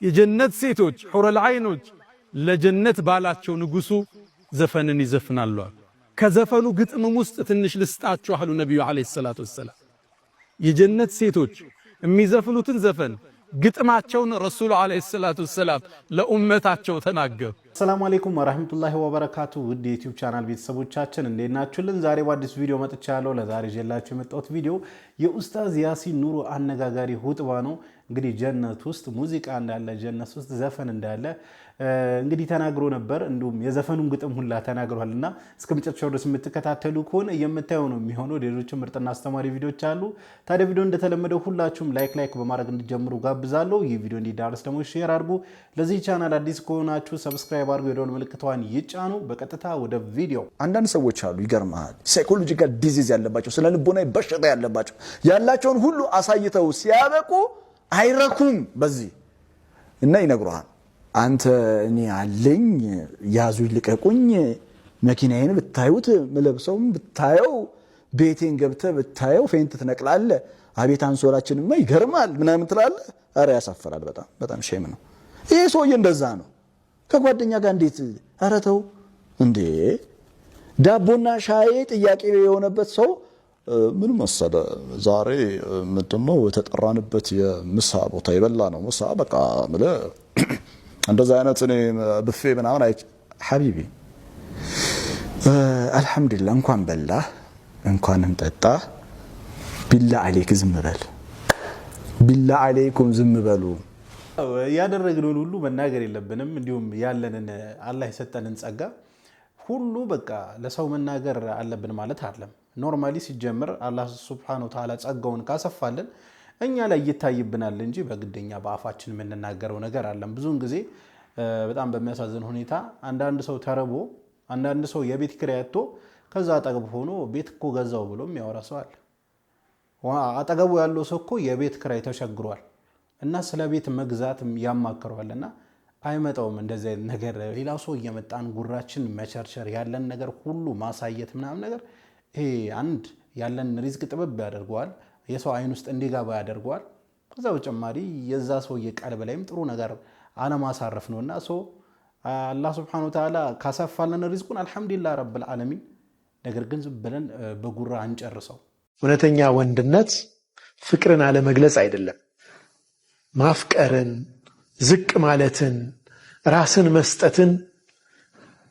የጀነት ሴቶች ሑረል ዓይኖች ለጀነት ባላቸው ንጉሱ ዘፈንን ይዘፍናሉ። ከዘፈኑ ግጥምም ውስጥ ትንሽ ልስጣችሁ አሉ ነቢዩ ዓለይሂ ሰላቱ ወሰላም። የጀነት ሴቶች የሚዘፍኑትን ዘፈን ግጥማቸውን ረሱሉ ዓለይሂ ሰላቱ ወሰላም ለኡመታቸው ተናገሩ። አሰላሙ አለይኩም ወራህመቱላሂ ወበረካቱ። ውድ የ YouTube channel ቤተሰቦቻችን እንዴት ናችሁልን? ዛሬ በአዲስ ቪዲዮ መጥቻለሁ። ለዛሬ ይዤላችሁ የመጣሁት ቪዲዮ የኡስታዝ ያሲን ኑሩ አነጋጋሪ ሁጥባ ነው። እንግዲህ ጀነት ውስጥ ሙዚቃ እንዳለ፣ ጀነት ውስጥ ዘፈን እንዳለ እንግዲህ ተናግሮ ነበር። እንዲሁም የዘፈኑን ግጥም ሁላ ተናግሯል እና እስከ መጨረሻው ድረስ የምትከታተሉ ከሆነ የምታየው ነው የሚሆነው። ሌሎችም ምርጥና አስተማሪ ቪዲዮዎች አሉ። ታዲያ ቪዲዮ እንደተለመደው ሁላችሁም like like በማድረግ እንዲጀምሩ ጋብዛለሁ። ይህ ቪዲዮ እንዲዳረስ ደግሞ share አድርጉ። ለዚህ ቻናል አዲስ ከሆናችሁ subscribe አድርጉ፣ የደወል ምልክቷን ይጫኑ። በቀጥታ ወደ ቪዲዮ። አንዳንድ ሰዎች አሉ፣ ይገርመሃል፣ psychological disease ያለባቸው፣ ስነ ልቦናዊ በሽታ ያለባቸው፣ ያላቸውን ሁሉ አሳይተው ሲያበቁ አይረኩም በዚህ እና ይነግሩሃል። አንተ እኔ አለኝ፣ ያዙ ይልቀቁኝ፣ መኪናዬን ብታዩት፣ ምለብሰውም ብታየው፣ ቤቴን ገብተህ ብታየው faint ትነቅላለህ። አቤት አንሶላችንማ ይገርማል ምናምን ትላለህ። ኧረ ያሳፍራል። በጣም በጣም shame ነው። ይሄ ሰውዬ እንደዛ ነው። ከጓደኛ ጋር እንዴት፣ ኧረ ተው እንዴ! ዳቦና ሻይ ጥያቄ የሆነበት ሰው ምን መሰለ፣ ዛሬ ምንድነው የተጠራንበት የምሳ ቦታ የበላ ነው ምሳ፣ በቃ ምለ እንደዛ አይነት እኔ ብፌ ምናምን አይ ሐቢቢ፣ አልሐምዱሊላህ፣ እንኳን በላህ እንኳንም ጠጣህ። ቢላ አሌክ ዝም በል፣ ቢላ አሌይኩም ዝም በሉ። ያደረግነውን ሁሉ መናገር የለብንም። እንዲሁም ያለንን አላህ የሰጠንን ጸጋ ሁሉ በቃ ለሰው መናገር አለብን ማለት አይደለም። Normally ሲጀምር አላህ ሱብሓነሁ ወተዓላ ጸጋውን ካሰፋልን እኛ ላይ ይታይብናል እንጂ በግደኛ በአፋችን የምንናገረው ነገር አለም። ብዙውን ጊዜ በጣም በሚያሳዝን ሁኔታ አንዳንድ ሰው ተርቦ፣ አንዳንድ ሰው የቤት ኪራይ አጥቶ ከዛ አጠገብ ሆኖ ቤት እኮ ገዛው ብሎ የሚያወራ ሰው አለ። አጠገቡ ያለው ሰው እኮ የቤት ኪራይ ተቸግሯል እና ስለ ቤት መግዛት ያማክረዋል እና አይመጣውም እንደዚህ አይነት ነገር። ሌላ ሰው እየመጣን ጉራችን መቸርቸር፣ ያለን ነገር ሁሉ ማሳየት ምናምን ነገር፣ ይሄ አንድ ያለን ሪዝቅ ጥብብ ያደርገዋል፣ የሰው አይን ውስጥ እንዲገባ ያደርገዋል። ከዛ በተጨማሪ የዛ ሰውዬ ቀልብ ላይም ጥሩ ነገር አለማሳረፍ ነው እና so አላህ ስብሐነሁ ወተዓላ ካሰፋልን ሪዝቁን አልሐምዱሊላህ ረብል ዓለሚን። ነገር ግን ዝም ብለን በጉራ አንጨርሰው። እውነተኛ ወንድነት ፍቅርን አለመግለጽ አይደለም። ማፍቀርን፣ ዝቅ ማለትን፣ ራስን መስጠትን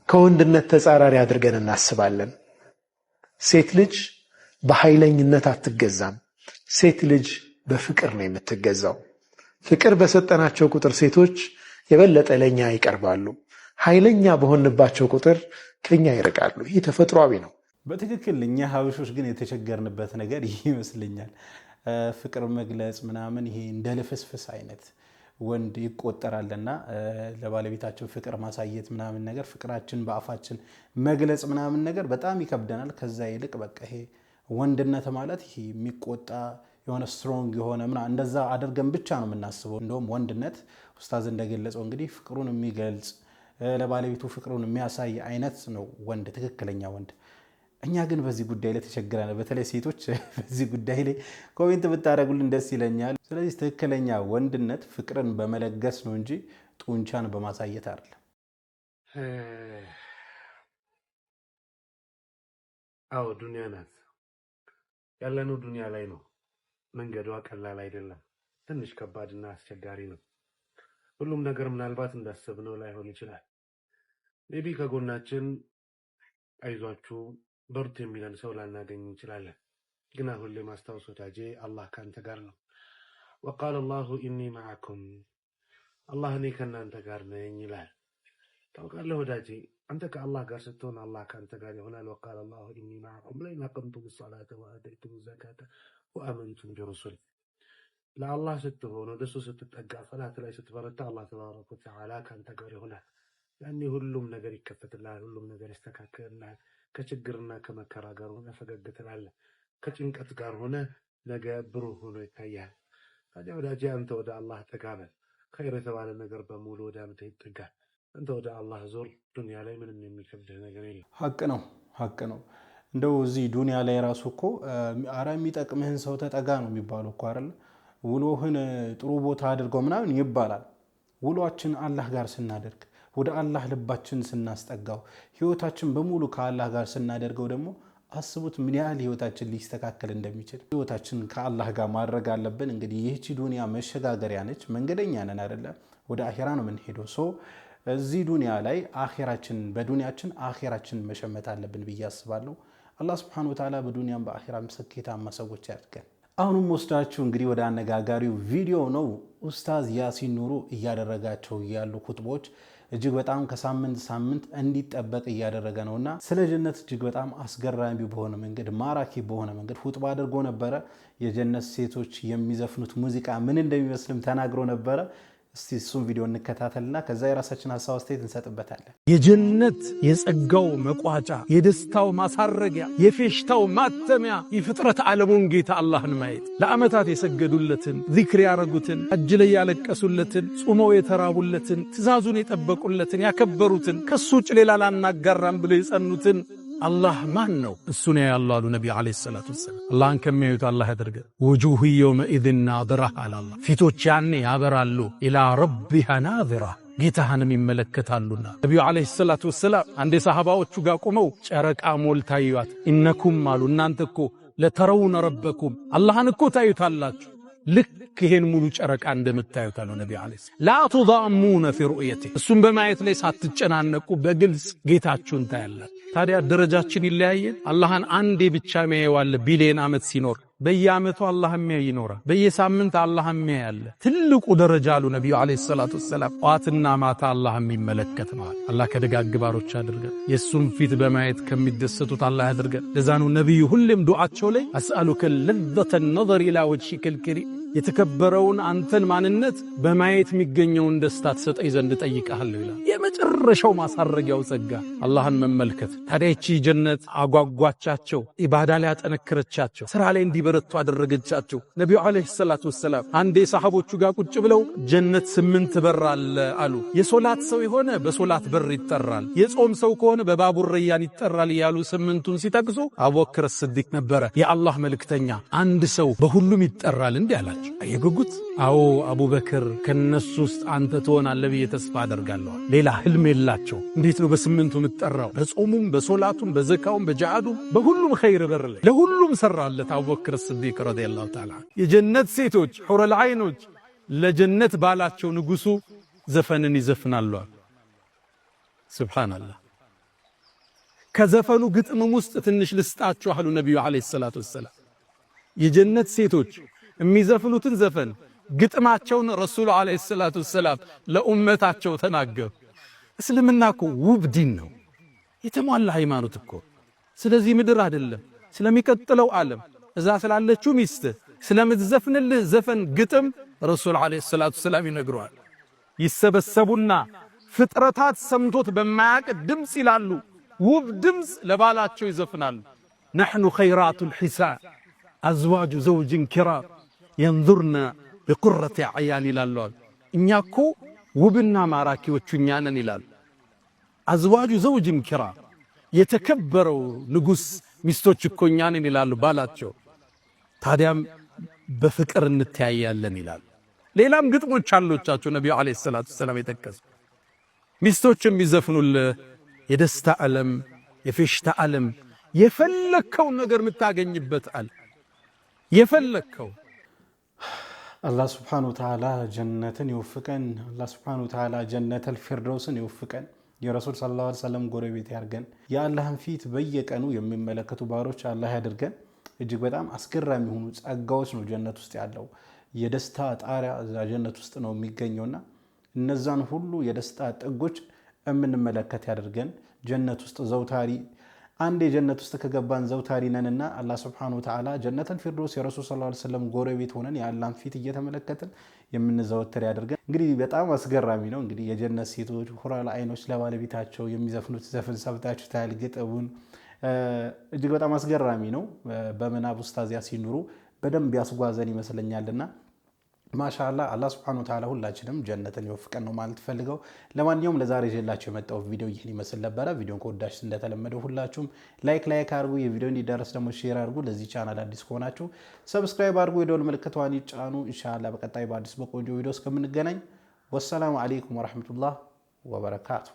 ከወንድነት ተጻራሪ አድርገን እናስባለን። ሴት ልጅ በኃይለኝነት አትገዛም። ሴት ልጅ በፍቅር ነው የምትገዛው። ፍቅር በሰጠናቸው ቁጥር ሴቶች የበለጠ ለኛ ይቀርባሉ። ኃይለኛ በሆንባቸው ቁጥር ከኛ ይርቃሉ። ይህ ተፈጥሯዊ ነው። በትክክል እኛ ሀበሾች ግን የተቸገርንበት ነገር ይህ ይመስለኛል። ፍቅር መግለጽ ምናምን ይሄ እንደ ልፍስፍስ አይነት ወንድ ይቆጠራልና ለባለቤታቸው ፍቅር ማሳየት ምናምን ነገር፣ ፍቅራችን በአፋችን መግለጽ ምናምን ነገር በጣም ይከብደናል። ከዛ ይልቅ በቃ ይሄ ወንድነት ማለት ይሄ የሚቆጣ፣ የሆነ strong የሆነ ምናምን እንደዛ አድርገን ብቻ ነው የምናስበው። እንደውም ወንድነት ኡስታዝ እንደገለጸው እንግዲህ ፍቅሩን የሚገልጽ፣ ለባለቤቱ ፍቅሩን የሚያሳይ አይነት ነው ወንድ፣ ትክክለኛ ወንድ። እኛ ግን በዚህ ጉዳይ ላይ ተቸግረናል። በተለይ ሴቶች በዚህ ጉዳይ ላይ comment ብታደርጉልን ደስ ይለኛል። ስለዚህ ትክክለኛ ወንድነት ፍቅርን በመለገስ ነው እንጂ ጡንቻን በማሳየት አይደለም። አዎ፣ ዱንያ ናት። ያለነው ዱንያ ላይ ነው። መንገዷ ቀላል አይደለም። ትንሽ ከባድና አስቸጋሪ ነው። ሁሉም ነገር ምናልባት እንዳሰብነው ላይሆን ይችላል። Maybe ከጎናችን አይዟችሁ በርቱ የሚለን ሰው ላናገኝ እንችላለን። ግን አሁን ላይ ማስታወስ ወዳጄ፣ አላህ ከአንተ ጋር ነው። ወቃለ አላሁ ኢኒ መዓኩም፣ አላህ እኔ ከእናንተ ጋር ነኝ ይላል። ታውቃለህ ወዳጄ፣ አንተ ከአላህ ጋር ስትሆን አላህ ከአንተ ጋር ይሆናል። ወቃለ አላሁ ኢኒ መዓኩም ለኢን አቀምቱም ሰላተ ወአተይቱም ዘካተ ወአመንቱም ቢሩሱሊ። ለአላህ ስትሆን፣ ወደ እሱ ስትጠጋ፣ ሰላት ላይ ስትበረታ አላህ ተባረከ ወተዓላ ከአንተ ጋር ይሆናል። ያኔ ሁሉም ነገር ይከፈትልሃል፣ ሁሉም ነገር ይስተካከልልሃል። ከችግርና ከመከራ ጋር ሆነ ፈገግ ትላለህ። ከጭንቀት ጋር ሆነ ነገ ብሩህ ሆኖ ይታያል። ታዲያ ወዳጄ፣ አንተ ወደ አላህ ጠጋ በል። ኸይር የተባለ ነገር በሙሉ ወደ አንተ ይጠጋል። አንተ ወደ አላህ ዞር። ዱንያ ላይ ምንም የሚከብድህ ነገር የለም። ሀቅ ነው፣ ሀቅ ነው። እንደው እዚህ ዱንያ ላይ ራሱ እኮ አረ የሚጠቅምህን ሰው ተጠጋ ነው የሚባለው እኮ አይደለ? ውሎህን ጥሩ ቦታ አድርገው ምናምን ይባላል። ውሏችን አላህ ጋር ስናደርግ፣ ወደ አላህ ልባችን ስናስጠጋው፣ ህይወታችን በሙሉ ከአላህ ጋር ስናደርገው ደግሞ አስቡት ምን ያህል ህይወታችን ሊስተካከል እንደሚችል። ህይወታችን ከአላህ ጋር ማድረግ አለብን። እንግዲህ ይህቺ ዱንያ መሸጋገሪያ ነች። መንገደኛ ነን አይደለ? ወደ አኼራ ነው የምንሄደው። So እዚህ ዱንያ ላይ አኼራችን በዱንያችን አኼራችን መሸመት አለብን ብዬ አስባለሁ። አላህ ስብሐነሁ ወተዓላ በዱንያም በአኼራም ስኬታማ ሰዎች ያድርገን። አሁንም ወስዳችሁ እንግዲህ ወደ አነጋጋሪው ቪዲዮ ነው። ኡስታዝ ያሲን ኑሩ እያደረጋቸው ያሉ ኹጥቦች እጅግ በጣም ከሳምንት ሳምንት እንዲጠበቅ እያደረገ ነውና ስለ ጀነት እጅግ በጣም አስገራሚ በሆነ መንገድ፣ ማራኪ በሆነ መንገድ ሁጥባ አድርጎ ነበረ። የጀነት ሴቶች የሚዘፍኑት ሙዚቃ ምን እንደሚመስልም ተናግሮ ነበረ። እስቲ እሱን ቪዲዮ እንከታተልና ከዛ የራሳችን ሀሳብ አስተያየት እንሰጥበታለን። የጀነት የጸጋው መቋጫ፣ የደስታው ማሳረጊያ፣ የፌሽታው ማተሚያ የፍጥረት ዓለሙን ጌታ አላህን ማየት፣ ለዓመታት የሰገዱለትን፣ ዚክር ያረጉትን፣ እጅ ላይ ያለቀሱለትን፣ ጾመው የተራቡለትን፣ ትእዛዙን የጠበቁለትን፣ ያከበሩትን፣ ከሱ ውጭ ሌላ ላናጋራም ብለው የጸኑትን አላህ ማን ነው? እሱን ያያሉ አሉ ነቢ ዓለይሂ ሰላቱ ወሰላም። አላህን ከሚያዩት አላህ ያደርገን። وجوه يومئذ ناضرة አለ አላህ። ፊቶች ያኔ ያበራሉ። إلى ربها ناظرة፣ ጌታህንም ይመለከታሉና። ነቢዩ ዓለይሂ ሰላቱ ወሰላም አንዴ ሰሃባዎቹ ጋር ቆመው ጨረቃ ሞልታ አዩአት። إنكم አሉ፣ እናንተ እኮ لترون ربكم፣ አላህን እኮ ታዩታላችሁ ልክ ይሄን ሙሉ ጨረቃ እንደምታዩት አሉ ነቢ ዓለይሂ ሰላም። لا تضامون في رؤيته፣ እሱን በማየት ላይ ሳትጨናነቁ በግልጽ ጌታችሁን ታያላችሁ። ታዲያ ደረጃችን ይለያየን? አላህን አንዴ ብቻ የሚያየው አለ ቢሊየን ዓመት ሲኖር፣ በየዓመቱ አላህ የሚያይ ይኖራል። በየሳምንት አላህ የሚያይ አለ። ትልቁ ደረጃ አሉ ነቢዩ ዓለይሂ ሰላቱ ወሰላም ጠዋትና ማታ አላህ የሚመለከት ነው። አላህ ከደጋግ ባሮች አድርገን፣ የእሱን ፊት በማየት ከሚደሰቱት አላህ ያድርገን። ለዛ ነው ነቢዩ ሁሌም ዱዓቸው ላይ أسألك لذة النظر إلى وجهك الكريم፣ የተከበረውን አንተን ማንነት በማየት የሚገኘውን ደስታ ትሰጠኝ ዘንድ እጠይቅሃለሁ ይላል። የመጨረሻው ማሳረጊያው ጸጋ አላህን መመልከት። ታዲያ ይቺ ጀነት አጓጓቻቸው፣ ኢባዳ ላይ አጠነከረቻቸው፣ ስራ ላይ እንዲበረቱ አደረገቻቸው። ነቢዩ ዓለይሂ ሰላቱ ወሰላም አንዴ ሰሃቦቹ ጋር ቁጭ ብለው ጀነት ስምንት በር አለ አሉ። የሶላት ሰው የሆነ በሶላት በር ይጠራል፣ የጾም ሰው ከሆነ በባቡ ረያን ይጠራል እያሉ ስምንቱን ሲጠቅሱ አቡበክር ስዲቅ ነበረ። የአላህ መልእክተኛ፣ አንድ ሰው በሁሉም ይጠራል እንዲህ አላቸው። የጉጉት አዎ አቡበክር፣ ከነሱ ውስጥ አንተ ትሆናለህ ብዬ ተስፋ አደርጋለሁ። ሌላ ህልም የላቸው። እንዴት ነው በስምንቱ የምትጠራው? በጾሙም፣ በሶላቱም፣ በዘካውም፣ በጃሃዱም፣ በሁሉም ኸይር በር ላይ ለሁሉም ሰራለት አቡበክር ስዲቅ ረዲየላሁ ተዓላ። የጀነት ሴቶች ሑረል ዓይኖች ለጀነት ባላቸው ንጉሱ ዘፈንን ይዘፍናሉ። ሱብሃንአላህ። ከዘፈኑ ግጥምም ውስጥ ትንሽ ልስጣችሁ አሉ ነቢዩ ዓለይሂ ሰላቱ ወሰላም። የጀነት ሴቶች የሚዘፍኑትን ዘፈን ግጥማቸውን ረሱሉ ዓለይሂ ሰላቱ ወሰላም ለኡመታቸው ተናገሩ። እስልምና እኮ ውብ ዲን ነው፣ የተሟላ ሃይማኖት እኮ። ስለዚህ ምድር አይደለም፣ ስለሚቀጥለው ዓለም እዛ ስላለችው ሚስት ስለምትዘፍንልህ ዘፈን ግጥም ረሱል ዓለይሂ ሰላቱ ወሰላም ይነግረዋል። ይሰበሰቡና ፍጥረታት ሰምቶት በማያቅ ድምፅ ይላሉ። ውብ ድምፅ ለባላቸው ይዘፍናሉ። نحن خيرات الحسان أزواج زوج كرام ينظرن بقرة أعيان ይላሉ። እኛ እኮ ውብና ማራኪዎቹ እኛ ነን ይላሉ። أزواج زوج كرام፣ የተከበረው ንጉሥ ሚስቶች እኮ እኛ ነን ይላሉ ባላቸው። ታዲያም በፍቅር እንተያያለን ይላሉ። ሌላም ግጥሞች አሎቻቸው ነቢዩ ዓለይሂ ሰላቱ ወሰላም የጠቀሱ፣ ሚስቶች የሚዘፍኑልህ የደስታ ዓለም፣ የፌሽታ ዓለም፣ የፈለግከውን ነገር የምታገኝበት ዓለም የፈለግከው። አላህ ስብሓነ ወተዓላ ጀነትን ይወፍቀን። አላህ ስብሓነ ወተዓላ ጀነተል ፊርደውስን ይወፍቀን። የረሱል ሰለላሁ ዐለይሂ ወሰለም ጎረቤት ያድርገን። የአላህን ፊት በየቀኑ የሚመለከቱ ባሮች አላህ ያድርገን። እጅግ በጣም አስገራሚ የሆኑ ጸጋዎች ነው ጀነት ውስጥ ያለው። የደስታ ጣሪያ እዛ ጀነት ውስጥ ነው የሚገኘውና እነዛን ሁሉ የደስታ ጥጎች የምንመለከት ያድርገን። ጀነት ውስጥ ዘውታሪ፣ አንድ የጀነት ውስጥ ከገባን ዘውታሪ ነንና አላህ ስብሐነሁ ወተዓላ ጀነተል ፊርዶስ የረሱል ሰለላሁ ዐለይሂ ወሰለም ጎረቤት ሆነን የአላህን ፊት እየተመለከትን የምንዘወትር ያደርገን። እንግዲህ በጣም አስገራሚ ነው። እንግዲህ የጀነት ሴቶች ሁራል አይኖች ለባለቤታቸው የሚዘፍኑት ዘፈን ሰምታችሁታል። ግጥሙን እጅግ በጣም አስገራሚ ነው። በምናብ ኡስታዝ ያሲን ኑሩ በደንብ ያስጓዘን ይመስለኛልና ማሻላ አላህ ስብሐነሁ ወተዓላ ሁላችንም ጀነትን ይወፍቀን ነው ማለት ፈልገው። ለማንኛውም ለዛሬ ይዤላችሁ የመጣው ቪዲዮ ይህን ይመስል ነበረ። ቪዲዮን ከወዳችሁ እንደተለመደው ሁላችሁም like like አድርጉ። የቪዲዮ እንዲደረስ ደግሞ share አድርጉ። ለዚህ ቻናል አዲስ ከሆናችሁ subscribe አድርጉ፣ የደወል ምልክቷን ይጫኑ። ኢንሻአላህ በቀጣይ በአዲስ በቆንጆ ቪዲዮ እስከምንገናኝ ወሰላሙ ዓለይኩም ወረሕመቱላህ ወበረካቱ።